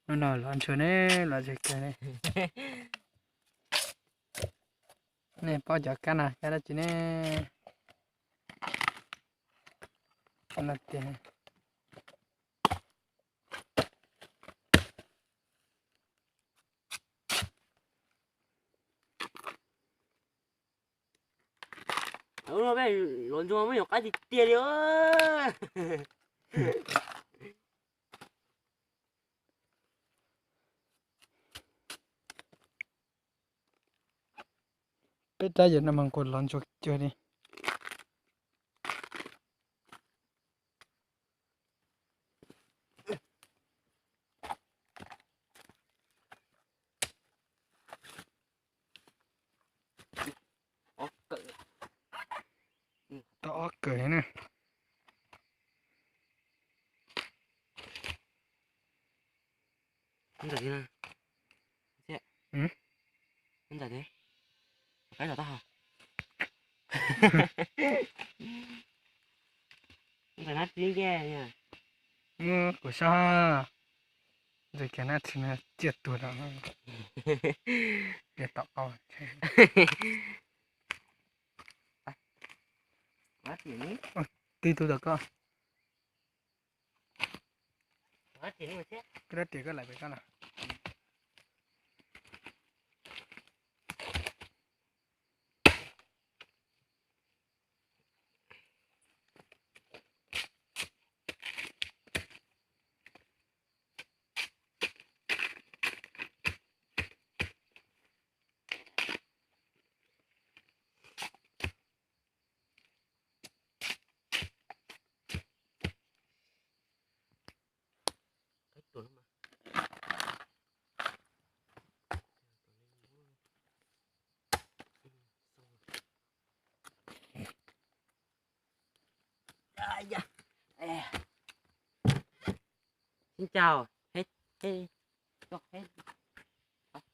Hnub no lov ntsuag ne, lov zog kawg ne. Nej paub cov kab no kab dab tsi ne? Kab no tiag. Hnub no peb lov ntsuag muab nyuam qab tiag tiag li. Peb rab yam no mas nquas lov ntsuag kawg li. Tau ob kawm na. Ntawm tiag, ntawm tiag, qaib tom taub hau. Ntawm nab tsis nce. Muab kuv sab, ntawm kiag nab tsis ciaj tuag lawm. Tom qau. Twb tub tom koj. Koj rab riam koj lais pem koj na. Xin chào, hết, hết, cho hết.